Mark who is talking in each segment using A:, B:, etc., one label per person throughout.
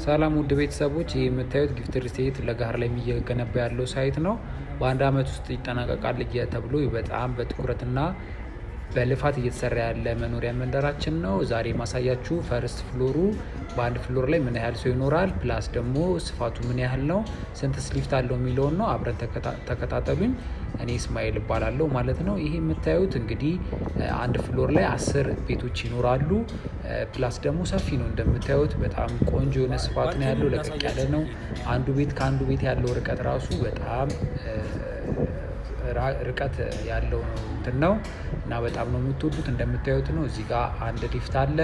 A: ሰላም ውድ ቤተሰቦች፣ ይህ የምታዩት ጊፍት ሪል ስቴት ለገሃር ላይ እየገነባ ያለው site ነው። በአንድ አመት ውስጥ ይጠናቀቃል ተብሎ በጣም በትኩረትና በልፋት እየተሰራ ያለ መኖሪያ መንደራችን ነው። ዛሬ ማሳያችሁ first floor ኡ በአንድ floor ላይ ምን ያህል ሰው ይኖራል፣ plus ደግሞ ስፋቱ ምን ያህል ነው፣ ስንት ሊፍት አለው የሚለውን ነው። አብረን ተከታተሉኝ። እኔ እስማኤል እባላለሁ ማለት ነው። ይሄ የምታዩት እንግዲህ አንድ floor ላይ 10 ቤቶች ይኖራሉ። Plus ደግሞ ሰፊ ነው እንደምታዩት፣ በጣም ቆንጆ የሆነ ስፋት ነው ያለው። ለቀቅ ያለ ነው። አንዱ ቤት ከአንዱ ቤት ያለው ርቀት ራሱ በጣም ርቀት ያለው ነው እንትን ነው እና በጣም ነው የምትወዱት። እንደምታዩት ነው። እዚህ ጋር አንድ ሊፍት አለ።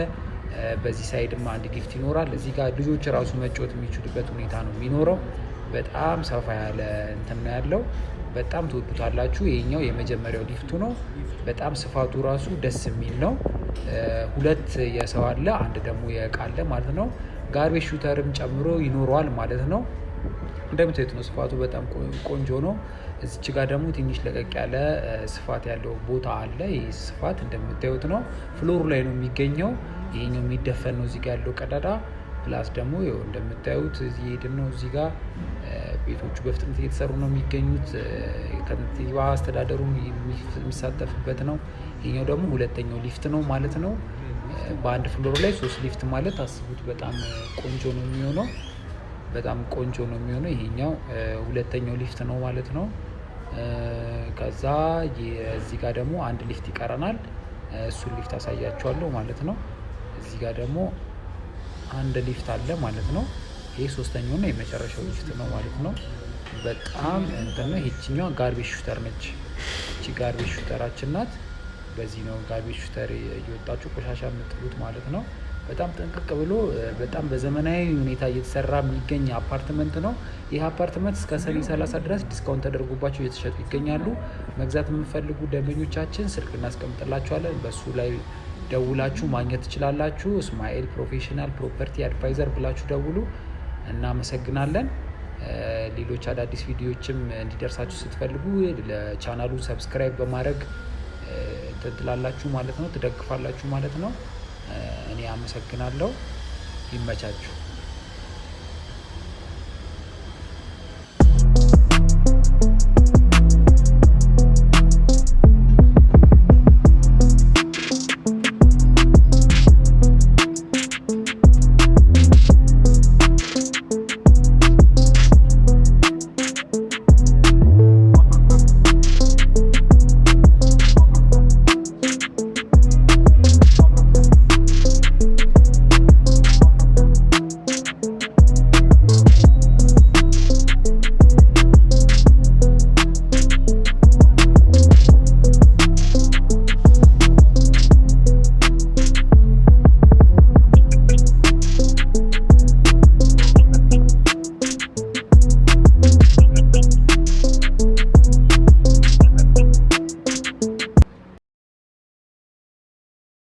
A: በዚህ side ም አንድ ሊፍት ይኖራል። እዚህ ጋር ልጆች ራሱ መጫወት የሚችሉበት ሁኔታ ነው የሚኖረው። በጣም ሰፋ ያለ እንትን ነው ያለው። በጣም ትወዱታላችሁ። ይሄኛው የመጀመሪያው ሊፍቱ ነው። በጣም ስፋቱ ራሱ ደስ የሚል ነው። ሁለት የሰው አለ፣ አንድ ደግሞ የእቃ አለ ማለት ነው። Garbage shooter ም ጨምሮ ይኖረዋል ማለት ነው። እንደምታዩት ነው። ስፋቱ በጣም ቆንጆ ነው። እዚች ጋር ደግሞ ትንሽ ለቀቅ ያለ ስፋት ያለው ቦታ አለ። ይህ ስፋት እንደምታዩት ነው። Floor ኡ ላይ ነው የሚገኘው። ይሄኛው የሚደፈን ነው እዚህ ጋር ያለው ቀዳዳ። Plus ደግሞ ይኸው እንደምታዩት እዚህ ሄድን ነው። እዚህ ጋር ቤቶቹ በፍጥነት እየተሰሩ ነው የሚገኙት። ከንቲባ አስተዳደሩ የሚሳተፍበት ነው። ይሄኛው ደግሞ ሁለተኛው ሊፍት ነው ማለት ነው። በአንድ floor ላይ ሶስት ሊፍት ማለት አስቡት። በጣም ቆንጆ ነው የሚሆነው። በጣም ቆንጆ ነው የሚሆነው። ይሄኛው ሁለተኛው ሊፍት ነው ማለት ነው። ከዛ እዚህ ጋር ደግሞ አንድ ሊፍት ይቀረናል። እሱን ሊፍት አሳያችኋለሁ ማለት ነው። እዚህ ጋር ደግሞ አንድ ሊፍት አለ ማለት ነው። ይሄ ሶስተኛው እና የመጨረሻው ሊፍት ነው ማለት ነው። በጣም እንትን ነው። ይችኛዋ garbage shooter ነች። እቺ garbage shooter ኣችን ናት። በዚህ ነው garbage shooter እየወጣችሁ ቆሻሻ የምጥሉት ማለት ነው። በጣም ጥንቅቅ ብሎ በጣም በዘመናዊ ሁኔታ እየተሰራ የሚገኝ አፓርትመንት ነው። ይህ አፓርትመንት እስከ ሰኔ 30 ድረስ discount ተደርጎባቸው እየተሸጡ ይገኛሉ። መግዛት የምትፈልጉ ደንበኞቻችን ስልክ እናስቀምጥላችኋለን። በሱ ላይ ደውላችሁ ማግኘት ትችላላችሁ። እስማኤል Professional Property Advisor ብላችሁ ደውሉ። እናመሰግናለን። ሌሎች አዳዲስ ቪዲዮዎችም እንዲደርሳችሁ ስትፈልጉ ለቻናሉ subscribe በማድረግ እንትን ትላላችሁ ማለት ነው፣ ትደግፋላችሁ ማለት ነው። እኔ አመሰግናለሁ። ይመቻችሁ።